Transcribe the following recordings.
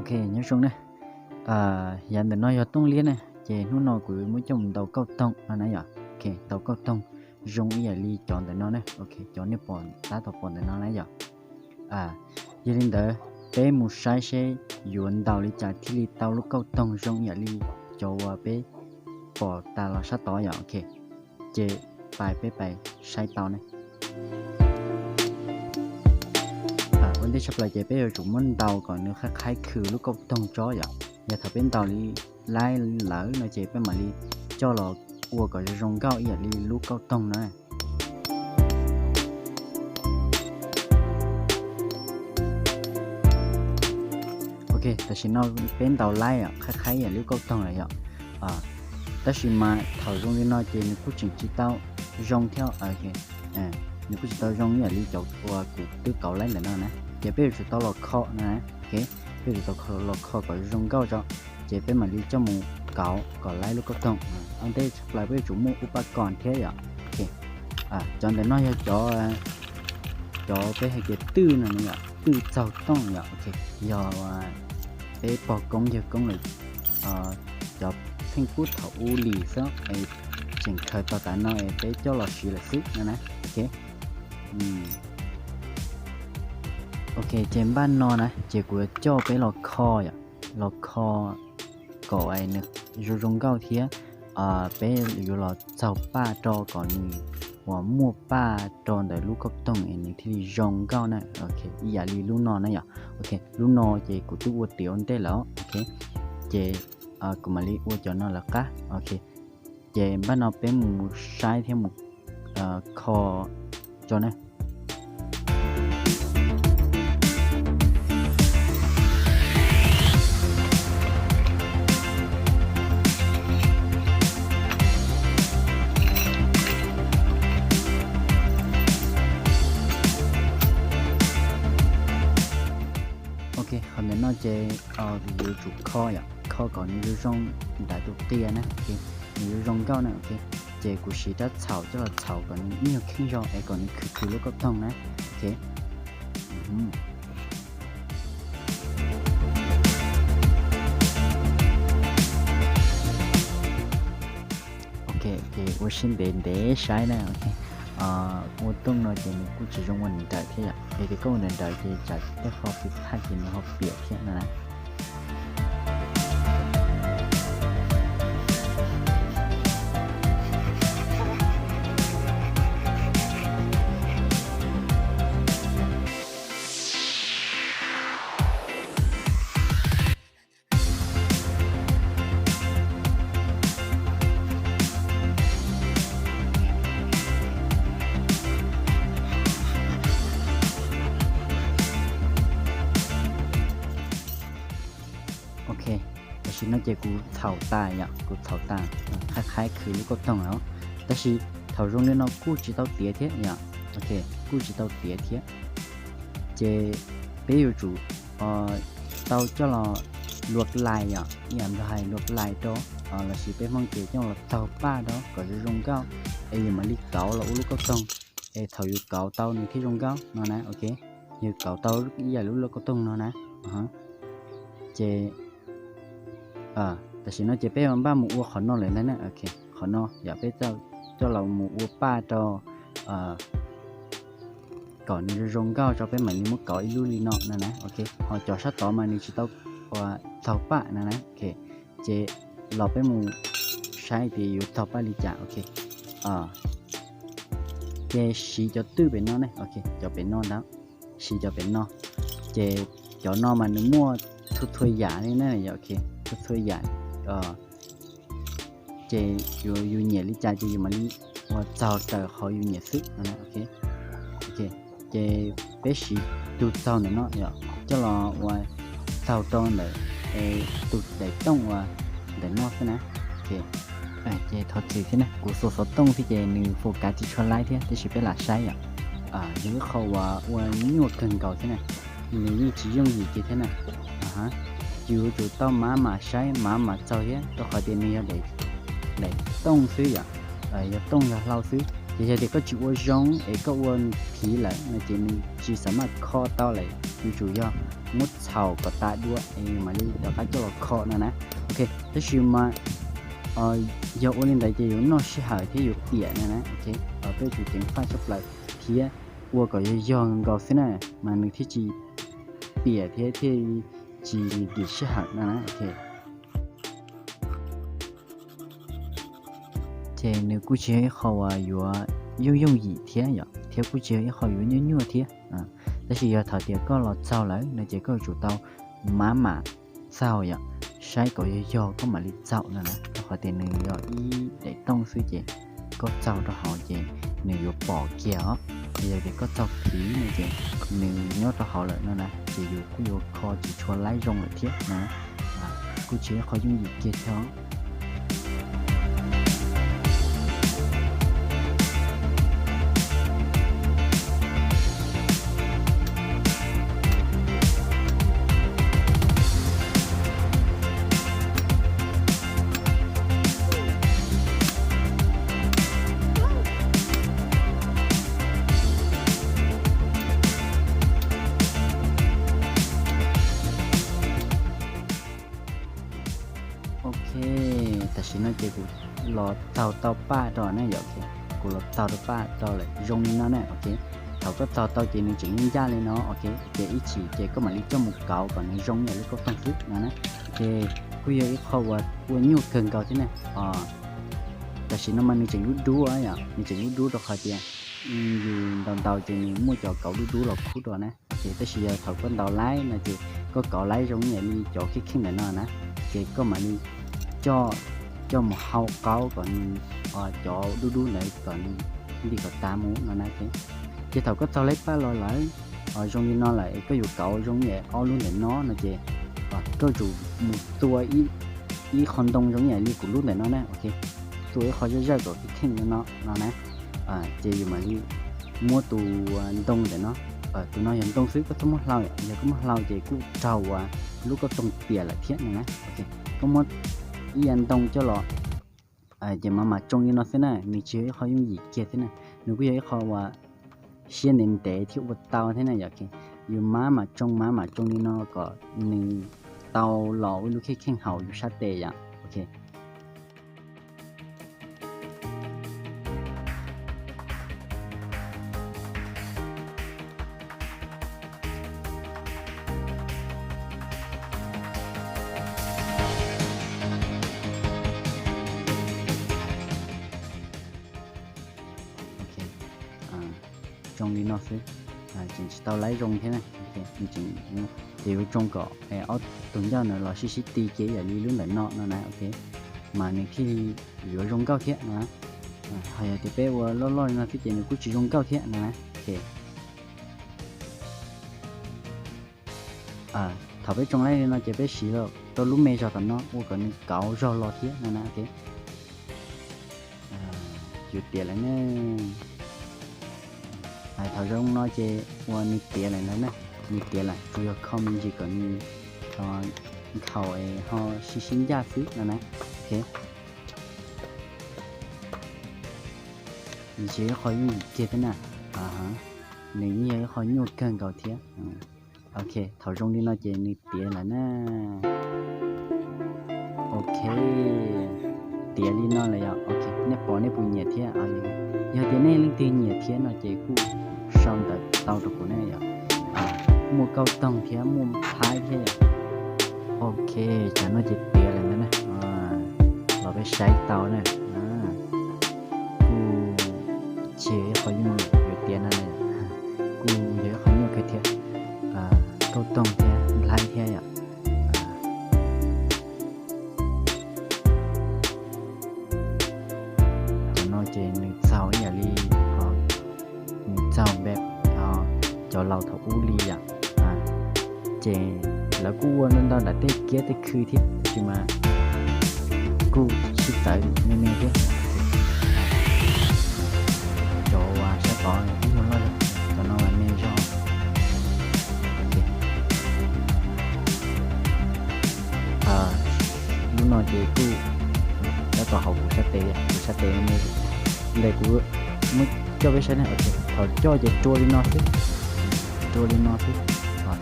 Ok, nyob zoo ne. Yav ntawm no yog tooj liab ne, ces hnub no kuv muab coj mus ntaus kauj toog no na yom. Ok, ntaus kauj toog zoo ib yam li cov ntawm no ne. Ok, cov nej pom tab tom pom ntawm no na yom. Yog li ntawd, peb mus saib seb yuav ntaus li cas thiaj li tau lub kauj toog zoo ib yam li cov uas peb pom tas los sab tod yom. Ok, ces pais peb pais saib tau ne. Ua ntej tshaj plaws ces peb yuav tsum muab ntaus kom nws qhaib qhaib khw lub kauj toog tso yom. Yog thaum peb ntaus li laib lawm no ces peb mam li coj los ua kom zoo zoo nkauj ib yam li lub kauj toog na. Ok, tam sim no peb ntaus laib qhaib qhaib ib yam li lub kauj toog lawm yom. Tab sis mas thaum zoo li no ces nws kuj tseem tsis tau zoo thiab. Nws kuj tsis tau zoo ib yam li cov uas kuv twb kauv laib ntawm no na. Ces peb yuav tsum tau los kho na. Ok, peb yuav tsum tau los kho kom zoo nkauj tso, ces peb mam li coj mus kauv kom laib lub kauj toog. Ua ntej tshaj plaws peb yuav tsum muaj ua paj kom thiab yom. Ok, cov ntawm no yog cov, cov peb hais tias twj no yom, twj txaug tooj yom. Ok, yog peb pog koob yawg koob lawm cov pheej pub thaum ub li xwb es tseem khaws tau tav no es peb coj los siv lawm xwb no na. Ok, ok, ces npaj no na ces kuv yuav coj peb los kho yom, los kho kom zoo zoo nkauj thiab. Peb yuav los txaug paj rau kom nws uas muaj paj rau ntawm lub kauj toog es nws thiaj li zoo nkauj na. Ok, ib yam li lub no na yom. Ok, lub no ces kuv twb ua tiav ua ntej lawm. Ok, ces kuv mam li ua cov no lawv qab. Ok, ces npaj no peb mus saib thiab mus kho tso na. Ok, qhov ntawm no ces yuav tsum kho yom, kho kom nws zoo zoo nrad tus qia na. Ok, nws yuav zoo nkauj na. Ok, ces kuv siv rab txhaum coj los txhaum kom nws ib nyuag kheej zog es kom nws khwv khwv lub kauj toog na. Ok, ok, ces ua siab ntev ntev saib na. Ok, ua tooj no ces nws kuj tsis zoo ua nws nrawm thiab yom. Yog tias koj ua nws nrawm ces tsam tej qho pis phaj ces nws ho piam thiab no na. Ok, tam sim no ces kuv txhaum tas yom, kuv txhaum tas, qhaib qhaib khwv lub kauj toog lawm. Tab sis thaum zoo li no kuj tsis tau tiav thiab yom. Ok, kuj tsis tau tiav thiab. Ces peb yuav tsum tau coj los luaj lais yom, ib yam nplog hais luaj lais rau, lossis peb Hmoob ces coj los txaug paj rau kom zoo zoo nkauj, es yus mam li kauv los ua lub kauj toog, es thaum yus kauv tau nws thiaj zoo nkauj no na. Ok, yus kauv tau ib yam li lub kauj toog no na. Ces tam sim no ces peb npaj mus ua qhov no lawm ntag na. Ok, qhov no yog peb coj los mus ua paj rau kom nws zoo zoo nkauj tso peb mam li muab kauv ib lub li no no na. Ok, ho cov sab tod mas nws tsis tau ua txaug paj no na. Ok, ces los peb mus saib tias yuav txaug paj li cas. Ok, ces siv cov twj pem no ne. Ok, cov pem no ntag, siv cov pem no. Ces cov no mas nws muaj txhua txhua yam li na. Ok, txhua txhua yam. Ces yus nyiam li cas ces yus mam li ua txaug raws qhov yus nyiam xwb no. Ok, ces peb siv tus txaug ntawm no yom coj los ua txaug rau ntawm tus daim tooj uas ntawm no xwb na. Ok, ces thov txim thiab na, kuv xuas xov tooj thiab ces nws focus tsis tshua laib thiab, tab sis peb lam saib yom. Yog ib qho uas ua nyuaj kawg nkaus thiab na, nws yeej tsis yooj yim kiag thiab na. Yus yuav tsum tau mam mam saib mam mam txaug thiab, rau qhov tias nws yog daim tooj xwb yom, yog tooj yog hlau xwb. Ces yog tias koj tsis ua zoo es koj ua phiv lawm no ces nws tsis xav maj kho tau lawm, yuav tsum yog muab txhaum kom tas dua es mam li rov qab coj los kho no na. Ok, tab sis mas yog ua li ntawd ces yuav noj sij hawm thiab yuav piam no na. Ok, peb yuav tsum ceev faj tshaj plaws thiab ua kom yog yog nkaus xwb na, mas nws thiaj tsis piam thiab thiaj tsis lim dim sij hawm no na. Ok, ces nws kuj tsis yog ib qho uas yuav yooj yooj yim thiab yom, thiab kuj tsis yog ib qho yuav nyuaj nyuaj thiab. Tab sis yog thaum tias koj los txaug lawm no ces koj yuav tsum tau maj mam txaug yom, saib kom yog yog koj mam li txaug no na, rau qhov tias nws yog ib daim tooj xwb ces koj txaug rau hauv ces nws yuav pom kiag os. Yog tias koj txaug phiv no ces nws nyob rau hauv lawm no na, ces yus kuj yuav kho tsis tshua laib zoo lawm thiab na. Kuj tsis yog ib qho yooj yim kiag thiab os. Ok, tam sim no ces kuv los txaug tau paj rau na yom, kuv los txaug tau paj rau lawm zoo li no na. Ok, thaum koj txaug tau ces nws tseem ncaj li no, ok, ces ib chim ces koj mam li coj mus kauv kom nws zoo ib yam li kauj toog xwb no na. Ces kuj yog ib qho uas ua nyuaj kawg nkaus thiab na. Tam sim no mas nws tseem dub dub yom, nws tseem dub dub rau qhov tias yus ntaus ntaus ces nws muaj cov kauv dub dub los khub rau na. Ces tab sis yog thaum koj ntaus laib no ces koj kauv laib zoo ib yam li cov kheej kheej ntawm no na, ces koj mam li coj, coj mus hau qaub kom nws, cov dub dub ntawd kom nws nti kom tas mus no na. Ces thaum koj txaug laib paj los lawm, zoo li no lawm es koj yuav kauv zoo ib yam ob lub ntawm no no ces koj yuav tsum mus tua ib qho ntoo zoo ib yam li kuv lub ntawm no na. Ok, tua ib qho zaj zawj kom kheej kheej li no no na. Ces yus mam li muab tus ntoo ntawm no, tus no yog ntoo xwb, koj txhob muab hlau, yog koj muab hlau ces kuj raug uas lub kauj toog piam lawm thiab no na. Ok, koj muab ib yav ntoo coj los, ces mam mam tsoo li no xwb na, nws tsis yog ib qho yooj yim kiag thiab na, nws kuj yog ib qho uas siab ntev ntev thiab ua tau thiab na yom. Yus mam mam tsoo mam mam tsoo li no kom nws tau los ua ib lub kheej kheej hauv yus sab tes yom. Ok. Tsoo li no xwb, tseem tsis tau laib zoo thiab na. Ces yuav tsoo kom ob tug ncauj no los sib sib ti kiag yam li lub ntawm no no na. Ok, mas nws thiaj yuav zoo nkauj thiab no na. Ho yog tias peb ua loj loj li no xwb ces nws kuj tsis zoo nkauj thiab no na. Ok, thaum peb tsoo laib li no ces peb siv rau lub me zog tom no ua kom nws kauv zog los thiab no na. Ok, yuav tiav lawm ne. Thaum zoo no ces ua nws tiav lawm ntawd na, nws tiav lawm, tsuas yog kho me ntsis kom nws nkhaus ho sib sib ncaj xwb no na. Ok, nws tsis yog ib qho yooj yim kiag thiab na, nws yeej yog ib qho nyuaj kawg nkaus thiab. Ok, thaum zoo li no ces nws tiav lawm na. Ok, tiav li no lawm yom. Ok, nej pom nej puas nyiam thiab? Yog tias nej leej twg nyiam thiab no ces kuj sau ntawv tau rau kuv ne yom. Muaj kauj toog thiab muaj nplhaib thiab yom. Ok, tsam no ces tiav lawm ntawd na. Los peb saib tau na. Kuj tsis yog ib qho yooj yim yuav tiav no na, kuj yog ib qho nyuaj kawg thiab. Kauj toog thiab nplhaib thiab yom. Cov no ces nws txaug ib yam li, nws txaug npe cov laus thaum ub li yom. Ces lawv kuj ua ntau ntau nram tej kiab tej khw thiab tab sis mas kuj sib txawv me me thiab. Cov uas sab tod ib nyuag loj zog, cov no me zog. Lub no ces kuj tab tom hauv kuv sab tes, kuv sab tes me me, ntawm kuv Muab coj peb saib ne, thaum coj ces rua li no xwb, rua li no xwb,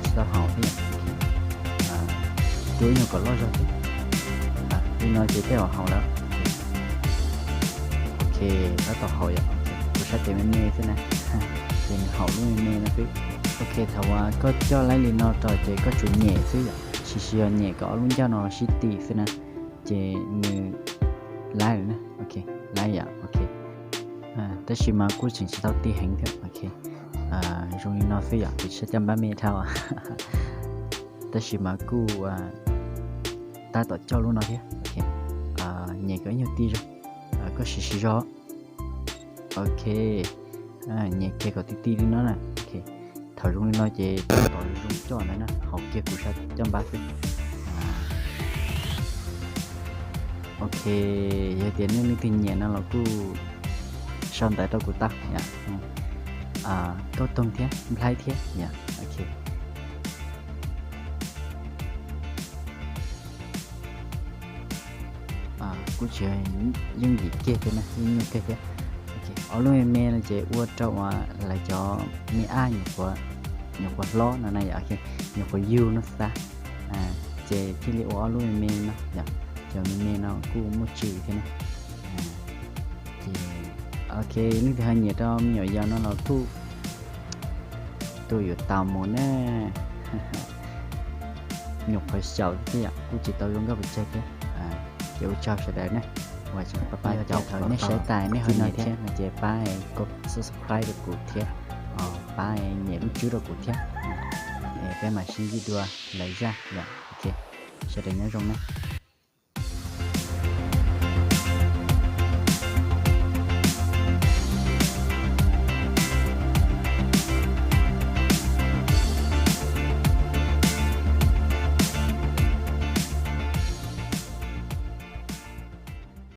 tsis tau haum thiab. Rua ib nyuag kom loj zog xwb, li no ces tej zaum haum lawm. Ok, tab tom haum yom, kuv saib tes me me xwb na, ces nws haum lub me me no xwb. Ok, thaum uas koj coj laib li no rau ces koj tsuas nyem xwb yom, sis sis yog nyem kom ob lub ncauj no sib ti xwb na, ces nws laib lawm na. Ok, laib yom, ok. Tab sis mas kuj tseem tsis tau ti heev thiab. Ok, zoo li no xwb yom, kuv tsis coj npab me dhau. Tab sis mas kuj tab tom coj lub no thiab. Ok, nyem kom ib nyuag ti zog, koj siv siv zog. Ok, nyem kiag kom ti ti li no na. Ok, thaum zoo li no ces tab tom zoo coj ntawd na, haum kiag kuv saib coj npab xwb. Ok, yog tias nej leej twg nyiam no los kuj sau ntawv rau kuv tau yom. Kauj Toog thiab Nplhaib thiab yom. Ok, kuj tsis yooj yim kiag thiab na, yooj yim kiag thiab. Ob lub me me no ces ua rau uas lawv cov me ab nyuam qhuav hlob no na yom, nyuam qhuav yug no xav, ces thiaj li ua ob lub me me no yom. Cov me me no kuj muaj tswv thiab na. Ces ok, leej twg ho nyiam rau me nyuam yaus no los kuj tus yuav tau mus na. Nyuam qhuav xyaum thiab yom, kuj tsis tau zoo nkauj pes tsawg thiab. Ces ua tsaug sawv daws na, uas tseem pab pab caum thaum nej saib tas nej ho nyiam thiab no ces pab subscribe rau kuv thiab, pab nyem lub tswb rau kuv thiab, peb mam sib ntsib dua lwm zaj yom. Ok, sawv daws nyob zoo na.